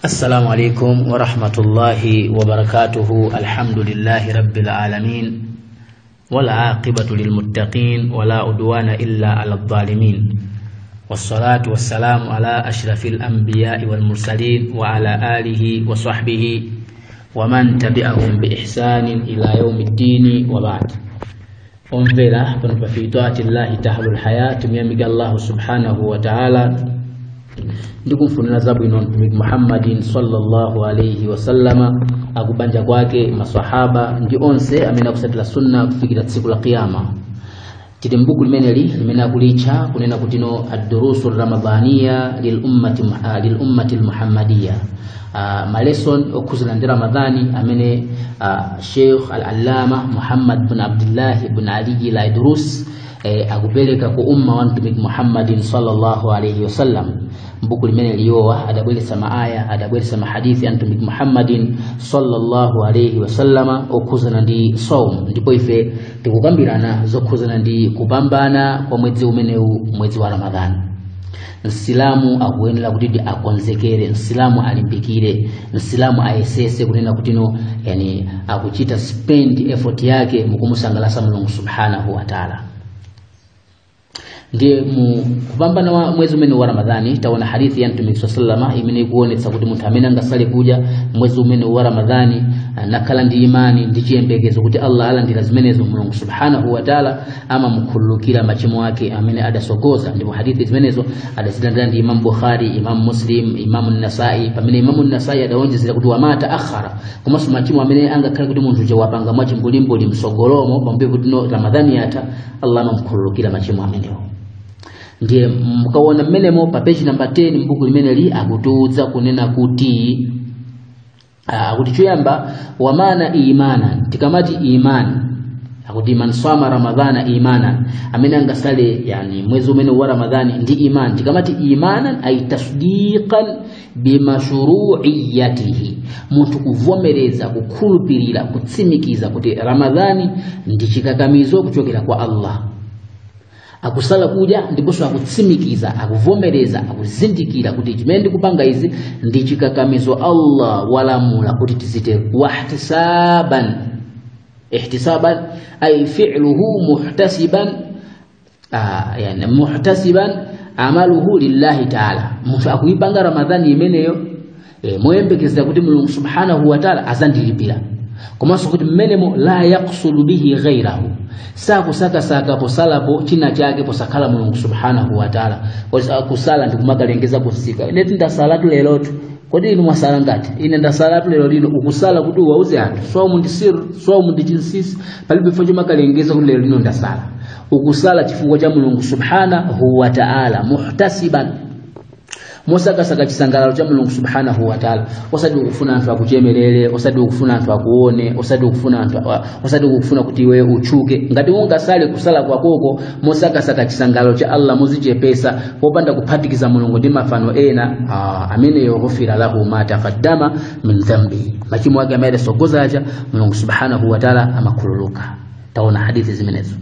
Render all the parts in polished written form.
السلام عليكم ورحمة الله وبركاته. الحمد لله رب العالمين، والعاقبة للمتقين، ولا عدوان إلا على الظالمين، والصلاة والسلام على أشرف الأنبياء والمرسلين وعلى آله وصحبه ومن تبعهم بإحسان إلى يوم الدين، وبعد. Omvera pano pa في طاعة الله تحلو الحياة, timuyamika Allahu subhanahu wa ta'ala ndikumfunira zabwino Mtumiki Muhammadin sallallahu alayhi wasallama, akubanja kwake, masahaba ndi onse amene akusatira sunna kufikira tsiku la Qiyama. Tili mbuku limeneli limene akulitcha kunena kuti no ad-durusu ramadaniya lil ummati al-muhammadiyya, malesson okhuzana ndi Ramadhani amene Sheikh al-Allama Muhammad bin Abdullah bin Ali al-Idrus akupereka ku umma wa Mtumiki Muhammadin sallallahu alayhi wasallam. Mbuku limene liyowa adabweretsa maaya, adabweretsa mahadithi a Mtumiki Muhammadin sallallahu alayhi wasallama okhuzana ndi saum, ndipo ife tikukambirana zokhuzana ndi kupambana kwa mwezi umenewu, mwezi wa Ramadhani. Msilamu akuyenera kuti akonzekere, msilamu alimbikire, msilamu ayesese kunena kuti no yani akuchita spend effort yake mukumusangalasa Mulungu subhanahu wa ta'ala. Ndiye mu kupambana wa mwezi umene wa Ramadhani, taona hadithi ya Mtume sallama imene ikuonetsa kuti munthu amene angasale kudya mwezi umene wa Ramadhani nakhala ndi imani ndi chiyembekezo kuti Allah alandira zimenezo, Mulungu subhanahu wa ta'ala amamukhululukira machimo ake amene adasogoza. Ndipo hadithi zimenezo adazilandira ndi Imam Bukhari, Imam Muslim, Imam Nasai, pamene Imam Nasai adawonjezera kuti وما تأخر, komanso machimo amene angakhale kuti munthu wapanga mwachimbulimbuli msogolomo pambuyo kuti no Ramadhani yatha, Allah amamukhululukira machimo amenewo. Ndiye mukaona mmenemo pa page number 10 mbuku limeneli, akutiudza kunena kuti akuti choyamba ومعنى إيمانا. Tikamati imani, akuti من صام رمضان إيمانا, amene angasale yani mwezi umene wa Ramadhani ndi imani. Tikamati إيمانا أي تصديقا بمشروعيته, munthu kuvomereza, kukhulupirira, kutsimikiza kuti Ramadhani ndi chikakamizo kuchokera kwa Allah. Akusala kudya ndiponso akutsimikiza, akuvomereza, akuzindikira kuti chimene ndikupanga izi ndi chikakamizo, Allah walamula kuti tizite. واحتسابا, احتسابا أي فعله محتسبا, يعني محتسبا عمله لله تعالى. Munthu akuipanga Ramadhani imeneyo moyembekezera kuti Mulungu subhanahu wa ta'ala azandilipira, komanso kuti mmenemo لا يقصد به غيره, sakusakasaka posalapo china chake posakhala Mulungu subhanahu wa ta'ala. Kusala ndikumakalengeza kusika, ine tindasalatu lerotu, kodi inu mwasala ngati? Ine ndasalatu lero lino. Ukusala kuti uwauze anthu? Somu ndi sir, somu ndi chinsisi, palibe chifukwa chomakalengeza kuti lero lino ndasala. Ukusala chifukwa cha Mulungu subhanahu wa ta'ala, محتسبا, mosakasaka chisangalalo cha Mulungu subhanahu wa ta'ala, osati ukufuna anthu akuchemerere, osati ukufuna anthu akuone, osati ukufuna anthu, osati ukufuna kuti iwe utchuke. Ngati ungasale kusala kwakoko mosakasaka chisangalalo cha Allah, mozichepesa, popanda kuphatikiza Mulungu ndi mafano ena, ameneyo غفر له ما تقدم من ذنبه, machimo ake amene adasogoza aja Mulungu subhanahu wa ta'ala amakhululuka. Taona hadithi zimenezo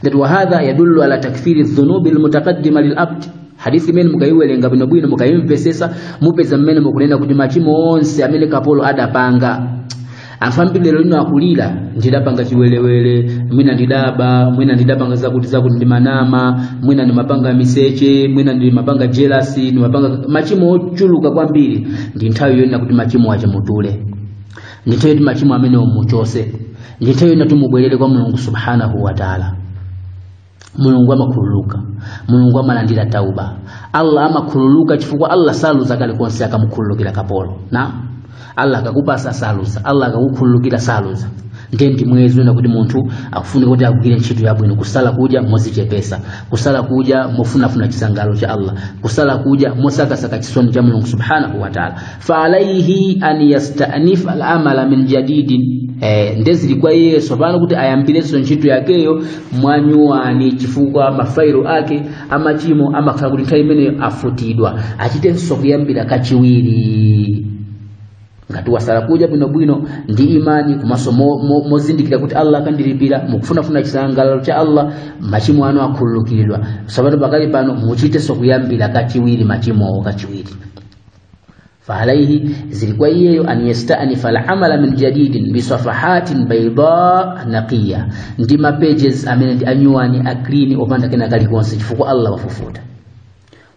ngati وهذا يدل على تكفير الذنوب المتقدمة للعبد. Hadithi imene mukayiwerenga bwinobwino, mukayimvesesa, mupeza mmene mukunena kuti machimo onse amene kapolo adapanga. Anthu ambiri lero lino akulira, ndidapanga chiwelewele, mwina ndidaba, mwina ndidapanga zakuti zakuti, ndimanama, mwina ndimapanga miseche, mwina ndimapanga jealousy, ndimapanga machimo ochuluka kwambiri. Ndi nthawi yonena kuti machimo aja mutule, ndi nthawi yoti machimo amenewo muchose, ndi nthawi yonena kuti mubwerere kwa Mulungu subhanahu wa ta'ala. Mulungu amakhululuka, Mulungu amalandira tauba, Allah amakhululuka chifukwa Allah saluza kalikonse akamukhululukira kapolo. Na Allah akakupasa saluza, Allah akakukhululukira saluza. Ndiye ndi mwezi wina kuti munthu akufunika kuti agwire ntchito yabwino, kusala kudya mozichepesa, kusala kudya mofunafuna chisangalalo cha Allah, kusala kudya mosakasaka chisoni cha Mulungu subhanahu wa ta'ala. فعليه أن يستأنف العمل من جديد, ndezili kwa iye tsopano kuti ayambirenso ntchito yakeyo mwanyuwani, chifukwa mafailo ake amachimo amakhala kuti nthawi imeneyo afutidwa, achitenso kuyambira kachiwiri. Ngati wasala kudya bwinobwino ndi imani komanso mozindikira kuti Allah akandilipira, mukufunafuna chisangalalo cha Allah, machimo anu akhululukidwa. Tsopano pakali pano muchitenso kuyambira kachiwiri machimowo kachiwiri. Faalaihi, zili kwa iyeyo, an yastanifa al-amala min jadidin bi safahatin bayda naqiya, ndi ma pages amene ndi anyuwani a clean opanda kena kalikonse, chifukwa Allah wafufuta,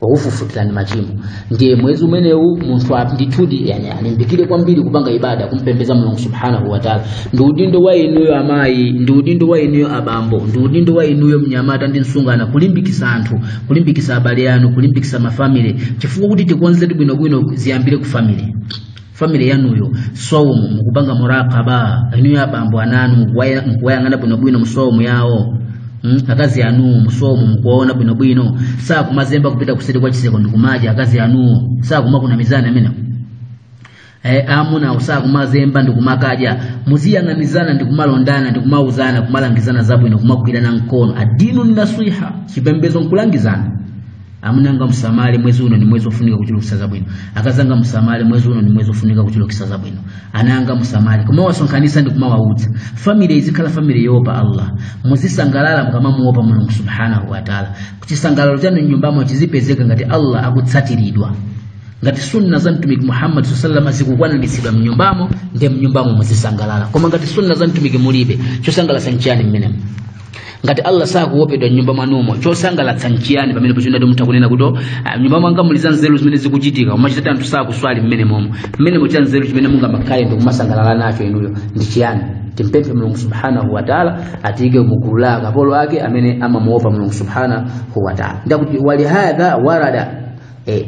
wakufufutirani machimo. Ndiye mwezi umenewu munthu ndithudi yani alimbikire kwambiri kupanga ibada, kumpembeza Mulungu subhanahu wa ta'ala. Ndi udindo wa inuyo amayi, ndi udindo wa inuyo abambo, ndi udindo wa inuyo mnyamata ndi msungwana, kulimbikisa anthu, kulimbikisa abale anu, kulimbikisa mafamily, chifukwa kuti tikonze bwinobwino ziyambire ku family. Family yanuyo saumu mukupanga muraqaba, inuyo abambo ananu mukuwayang'ana bwinobwino musaumu yawo. Akazi anu musomo mukuona bwinobwino, saa kumazemba kupita kuseri kwa chiseko ndikumaja akazi anu, saa kumakuna mizani amene amuna saa kumazemba ndikumakaja, muziyang'anizana ndikumalondana ndikumauzana kumalangizana zabwino kumagwirana mkono. Adinu nasiha, chipembezo nkulangizana. Amunanga msamali, mwezi uno ni mwezi ufunika kuchulukisa zabwino. Akazanga msamali, mwezi uno ni mwezi ufunika kuchulukisa zabwino. Ananga msamali, kuma wasonkhanisa ndi kumawaudza. Family izikhala family yopa Allah. Muzisangalala mukamamuopa Mulungu subhanahu wa ta'ala. Kuchisangalalo chanu nyumbamo chizipezeka ngati Allah akutsatiridwa, ngati sunna za Mtumiki Muhammad sallallahu alaihi wasallam zikukwaniritsidwa mnyumbamo, ndiye mnyumbamo muzisangalala. Koma ngati sunna za Mtumiki mulibe, chosangalatsa nchiyani mmenemo? Ngati Allah sakuopedwa nyumba mwanumo, chosangalatsa nchiyani pamene pochonadi mutha kunena kuti nyumba mwanga muli za nzeru zimene zikuchitika, koma chitati anthu sakuswali mmene momo, mmene mucha nzeru chimene mungamakhale ndi kumasangalala nacho inuyo ndi chiyani? Timpemphe Mulungu subhanahu wa ta'ala atiyike mugulu la akapolo ake amene amamuopa Mulungu subhanahu wa ta'ala. Ndakuti walihadha warada,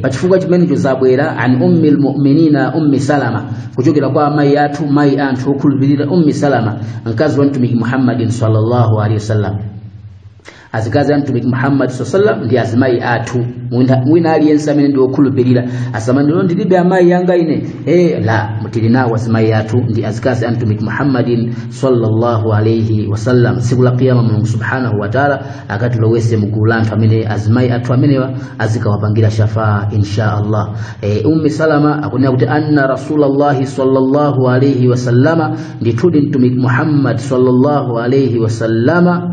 pachifukwa chimenecho zabwera an ummi almu'minina Ummi Salama, kuchokera kwa mayi athu, mayi anthu okhulupirira Ummi Salama, mkazi wa Mtumiki Muhammadin sallallahu alaihi wasallam. Azikazi a Mtumiki Muhammad sallallahu alaihi wasallam ndi azimayi athu. Mwina aliyense amene ndi wokhulupirira asamani lero ndilibe amayi anga ine, la, tili nawo azimayi athu ndi azikazi a Mtumiki Muhammadin sallallahu alaihi wasallam. Tsiku la Kiyama Mulungu subhanahu wa ta'ala akatilowese mugulu la anthu amene azimayi athu amenewa azikawapangira shafaa insha Allah. Ummi Salama akunena kuti anna Rasulullahi sallallahu alaihi wasallama, ndithudi Mtumiki Muhammad sallallahu alaihi wasallama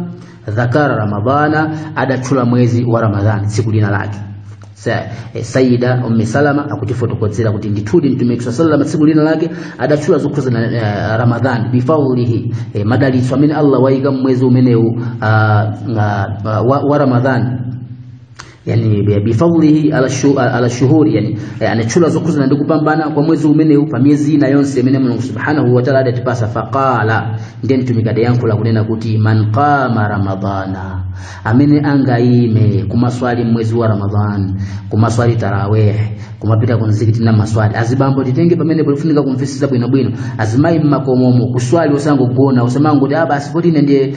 dhakara Ramadhana, adatchula mwezi wa Ramadhani tsiku lina lake. Sayyida Ummi Salama akutifotokozera kuti ndithudi Mtumiki sallallahu alaihi wasallam tsiku lina lake adatchula zokhuza Ramadhani bifaulihi, madalitso amene Allah wayika mwezi umenewu wa Ramadhani, yani bifadlihi ala shuhuri, yani anachula zokhuza ndi kupambana kwa mwezi umenewu pa miezi ina yonse imene Mulungu subhanahu wa ta'ala adatipasa. Faqala, ndiye Mtumiki adayankhula kunena kuti man qama Ramadhana, amene angaime kumaswali mwezi wa Ramadhan, kumaswali tarawih, kumapita kunzikiti na maswali. Azibambo titenge pamene polifunika kumvisisa bwinobwino. Azimayi mmakomomo kuswali osangogona, osamangoti basi poti ine ndiye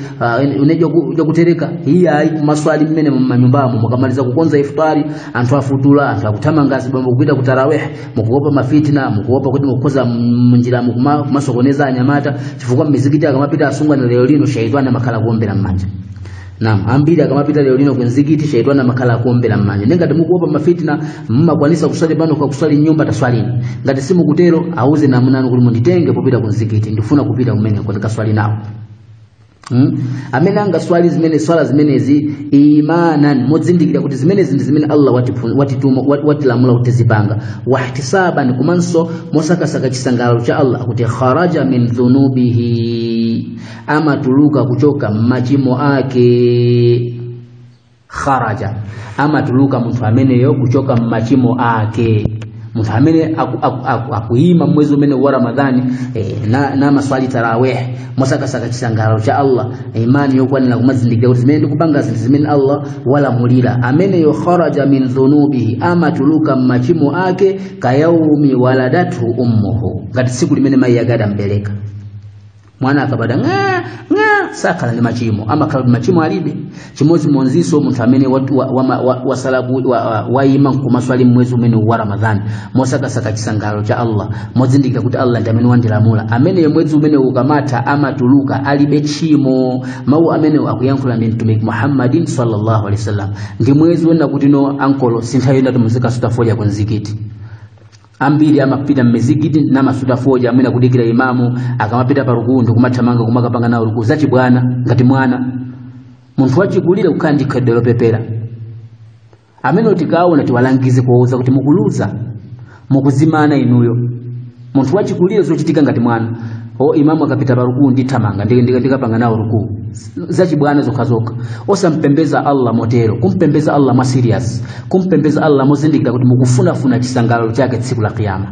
unejo kutereka iya ayi, kumaswali mmene mumanyumbamo mukamaliza kukonza iftari, anthu afutula, anthu akuthamanga azibambo kupita ku tarawih, mukuopa mafitina, mukuopa kuti mukukoza munjira mukumasokoneza anyamata, chifukwa mmizikiti akamapita asungwana lero lino shaitani amakhala kuombera mmanja. Naam, ambiri akamapita lero lino kwenzikiti shaitani amakhala kuombera mmanja. Ngati mukuopa mafitina mmakwanisa kuswali pano kwa kuswali nyumba taswalini. Ngati simukutero auze namunanu kuti munditenge popita kunzikiti, ndifuna kupita kumene kuti kaswali nawo. Amene angaswali zimene swala zimenezi imanan, modzindikira kuti zimenezi ndi zimene Allah watituma, watilamula kuti tizipanga, wahtisaban, kumanso mosakasaka chisangalalo cha Allah, kuti kharaja min dhunubihi, amatuluka kuchoka machimo ake. Kharaja, amatuluka munthu ameneyo kuchoka machimo ake. Munthu amene akuyima mwezi umene wa Ramadhani na maswali tarawih mosakasaka chisangalalo cha Allah, imani yokwanira kumazindikira kuti zimene ndikupanga zinthu zimene Allah walamulira, ameneyo kharaja min dhunubihi, amatuluka mmachimo ake, kayaumi waladatu ummuhu, ngati tsiku limene mayi ake adambereka. Mwana akabada nga nga sakhala ndi machimo, amakhala ndi machimo alibe. Chimodzimodzinso munthu amene wayima nkumaswali mwezi umene wa Ramadhani mosakasaka chisangalalo cha Allah, modzindikira kuti Allah ndi amene wandilamula, amene mwezi umene ukamatha amatuluka alibe tchimo. Mawu amene akuyankhula ndi Mtumiki Muhammadin sallallahu alaihi wasallam. Ndi mwezi wena kuti no ankolo sinthawi yena muzikasuta fodya kunzikiti. Ambiri amapita mmizikiti namasuta fodya, amene akudikira imamu akamapita pa rukuu ndikumathamanga kumakapanga nawo rukuu zachibwana ngati mwana. Munthu wachikulire kukhala ndi khalidwe lopepera, amene tikaona tiwalangize kuwauza kuti mukuluza, Mukuzimana inuyo, munthu wachikulire zochitika ngati mwana. O imamu akapita pa rukuu ndithamanga ndikapanga nawo rukuu, zachibwana zokhazokha. Osampembeza Allah motero, kumpembeza Allah mwa serious, kumpembeza Allah mozindikira kuti mukufunafuna chisangalalo chake tsiku la kiyama.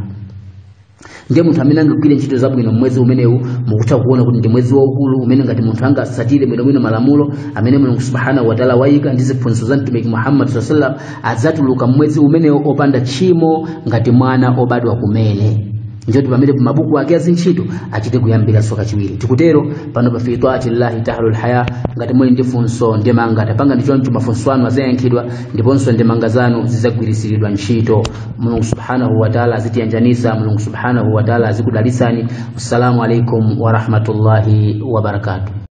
Ndiye munthu amene angagwire ntchito zabwino mwezi umenewu, mukutha kuona kuti ndi mwezi waukulu umene ngati munthu angasatire bwinobwino malamulo amene Mulungu subhanahu wa ta'ala wayika ndi ziphunzitso za Mtumiki Muhammad sallallahu alaihi wasallam, adzatuluka mwezi umenewu opanda tchimo ngati mwana obadwa kumene. Njoti pamene mabuku ake azintchito achite kuyambiranso kachiwiri. Tikutero pano pa fi taati llahi tahlul haya. Ngati muli ndi funso, ndemanga, tapanga ndi choncho, mafunso anu azayankhidwa ndiponso ndemanga zanu zidzagwiritsiridwa ntchito. Mulungu subhanahu wa ta'ala azitiyanjanisa, Mulungu subhanahu wa ta'ala azikudalitsani. Assalamu alaikum wa rahmatullahi wa barakatuh.